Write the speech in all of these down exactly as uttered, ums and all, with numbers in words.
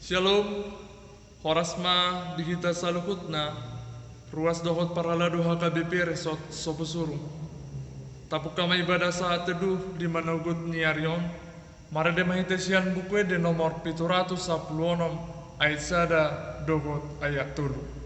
Syalom. Horas ma di hita saluhutna, ruas dohot parhalado H K B P Resort Soposurung. Tapungka ma ibadah saat teduh di manogot ni ari on, marende ma hita sian Buku Ende nomor pitu ratus sampulu onom, ayat sada dohot ayat tolu.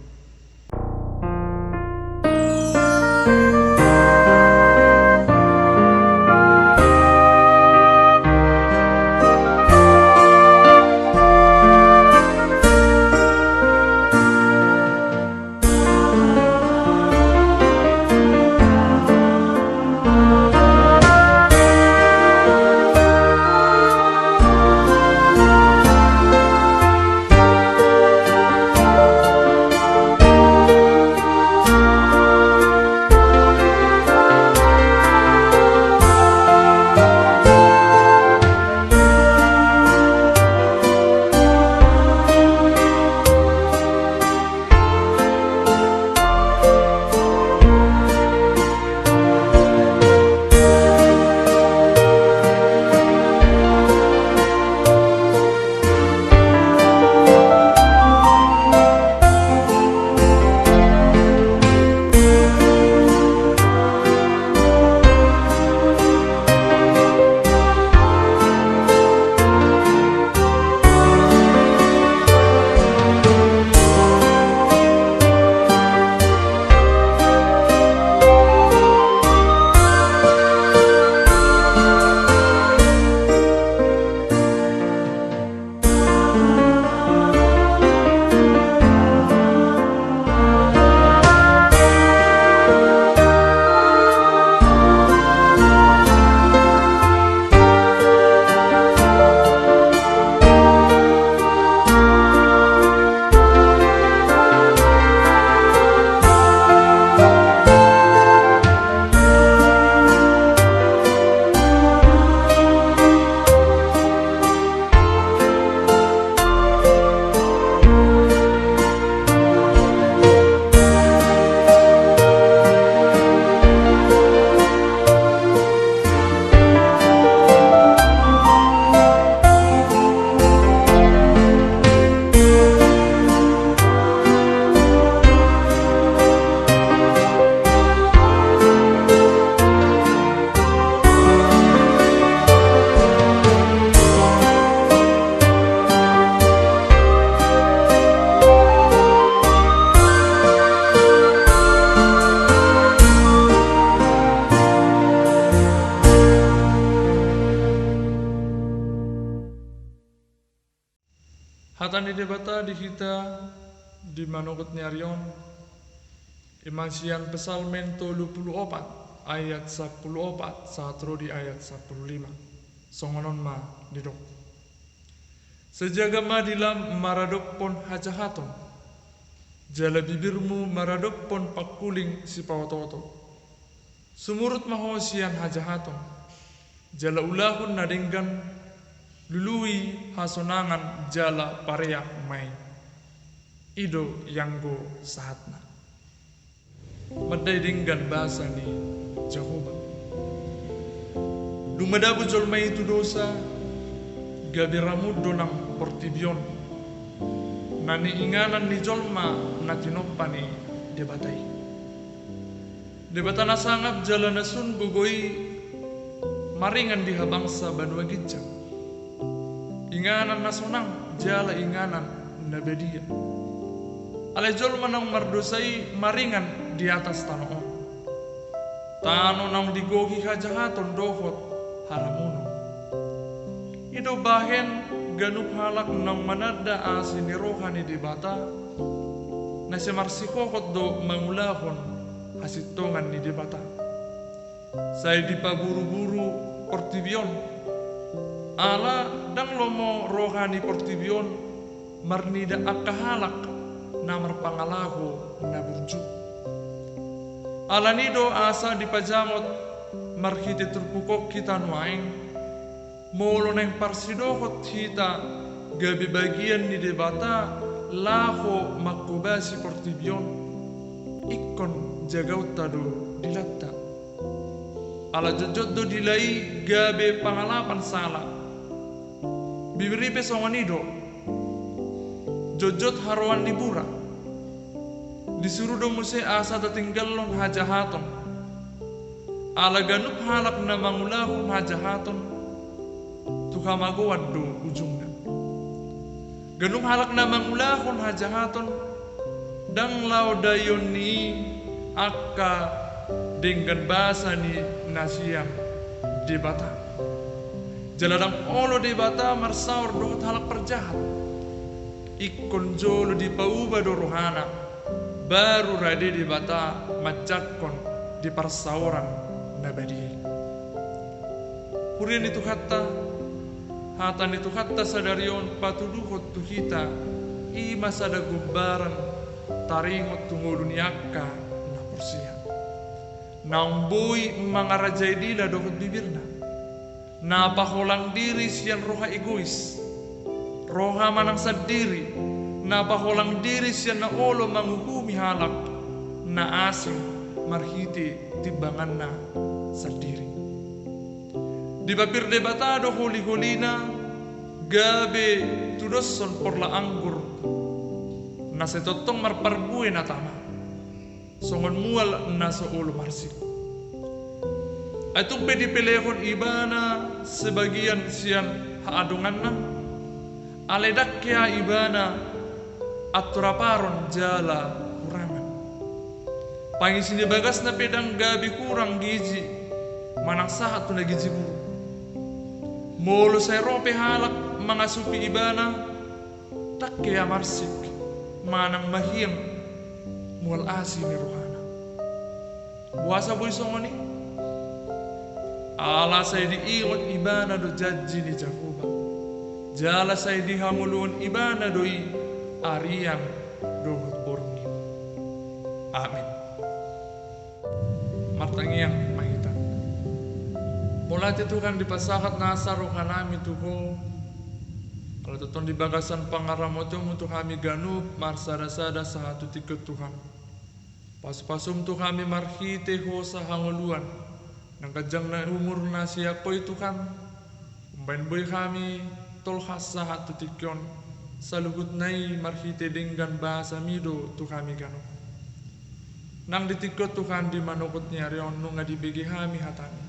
Hata ni Debata di hita di manogot ni ari on, ima sian Psalmen tolu pulu opat ayat sampulu opat sahat ro di ayat sampulu lima. Songon on ma didok: Sai jaga ma dilam maradophon hajahaton, jala bibirmu maradophon pangkuling sipaotooto. Sumurut ma ho sian hajahaton, jala ulahon na denggan, lului hasonangan jala pareang ma i. I do i anggo sahatna. Mandai denggan basa ni Jahowa. Dung madabu jolma i tu dosa, gabe ramut do nang portibi on, na niinganan ni jolma na tinompa ni Debata i. Debata na sangap jala na sun gogo i maringan di habangsa banua ginjang, inganan na sonang jala inganan na badia. Alai jolma naung mardosa i maringan di atas tano on, tano naung digohi hajahaton dohot haramunon. I do bahen ganup halak naung mananda asi ni roha ni Debata, na sai marsihohot do mangulahon hasintongan ni Debata. Sai dipaburuburu portibi on, ala ndang lomo roha ni portibi on marnida angka halak na marpangalaho na burju. Alani do asa dipajamot marhite turpuk on hita nuaeng, molo naeng parsidohot hita gabe bagian ni Debata laho manghobasi portibi on, ingkon jagaonta do dilanta. Ala jotjot do dila i gabe pangalapan sala. Bibir i pe songon i do. Jotjot haroan ni bura. Disuru do muse asa tatinggalhon hajahaton. Ala ganup halak na mangulahon hajahaton, tu hamagoan do ujungna. Ganup halak na mangulahon hajahaton, ndang laho daion ni i angka denggan basa ni na sian Debata. Jala ndang olo Debata marsaor dohot halak parjahat. Ingkon jolo dipauba do rohana, baru rade Debata manjangkon di parsaoran na badia i. Huria ni Tuhanta, hata ni Tuhanta sadari on patuduhon tu hita, i ma sada gombaran taringot tu ngolu ni angka na porsea. Naung boi mangarajai dila dohot bibirna. Na paholang diri sian roha egois, roha manang sandiri, na paholang diri sian na olo manguhumi halak na asing marhite timbanganna sandiri. Dipapir Debata do holiholina gabe tudoshon porlak anggur na sai tongtong marparbue na tama, songon mual na so olo marsik. Ai tung pe dipelehon ibana sebagian sian haadonganna, alai ndang hea ibana anturaparon jala hurangan. Pangisi ni bagasna pe ndang gabe hurang gizi manang sahat tu na gijiburuk. Molo sai ro pe halak mangasupi ibana, ndang hea marsik manang mahiang mual asi ni rohana. Boasa boi songon i? Ala sai diingot ibana do janji ni Jahowa, jala sai dihangoluhon ibana do i arian dohot borngin. Amin. Martangiang ma hita. Mauliate Tuhan dipasahat nasa rohanami tu Ho, ala tongtong di bagasan pangaramotionMu tu hami ganup marsadasada sahat tu tingki on Tuhan. Pasupasum tu hami marhite hosa hangoluan, nang ganjang na umur na sian Ho i Tuhan, umbahen boi hami tolhas sahat tu tingki on, saluhutna i marhite denggan basaMi do tu hami ganup. Nang di tingki on Tuhan, di manogot ni ari on nunga dibege hami hataMi.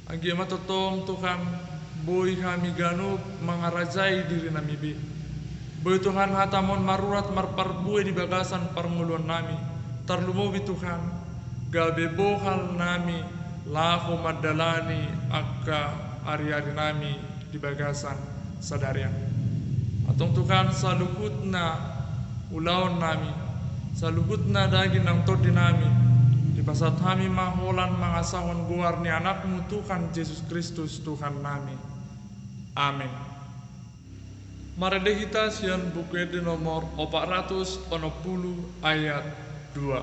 Anggiat ma tongtong Tuhan, boi hami ganup mangarajai dirinami be. Boi Tuhan hataMon marurat marparbue di bagasan parngoluannami, tarlumobi Tuhan, gabe bohalnami laho mandalani angka ariarinami di bagasan sadari on. Antong Tuhan, saluhutna ulaonnami, saluhutna daging nang tondinami, dipasahat hami ma holan mangasahon goar ni AnakMu Tuhan Jesus Kristus Tuhannami. Amin. Marende hita sian Buku Ende nomor opat ratus onom pulu ayat dua.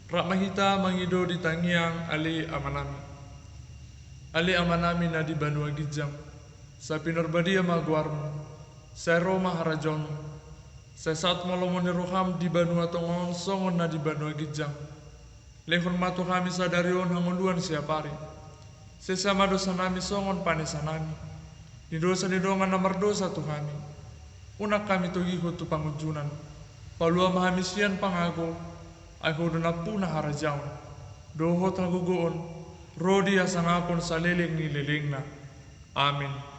Rap ma hita mangido di tangiang Ale Amanami. Ale Amanami na di banua ginjang, sai pinarbadia ma goarMu, sai ro ma harajaonMu, sai saut ma lomo ni rohaM di banua tonga on songon na di banua ginjang. Lehon ma tu hami sadari on hangoluan siapari. Sesa ma dosanami songon panesanami di dosa ni dongan na mardosa tu hami. Unang hami togihon tu pangunjunan, Palua ma hami sian pangago, ai Ho do nampuna harajaon dohot hagogoon, ro di hasangapon saleleng ni lelengna. Amen.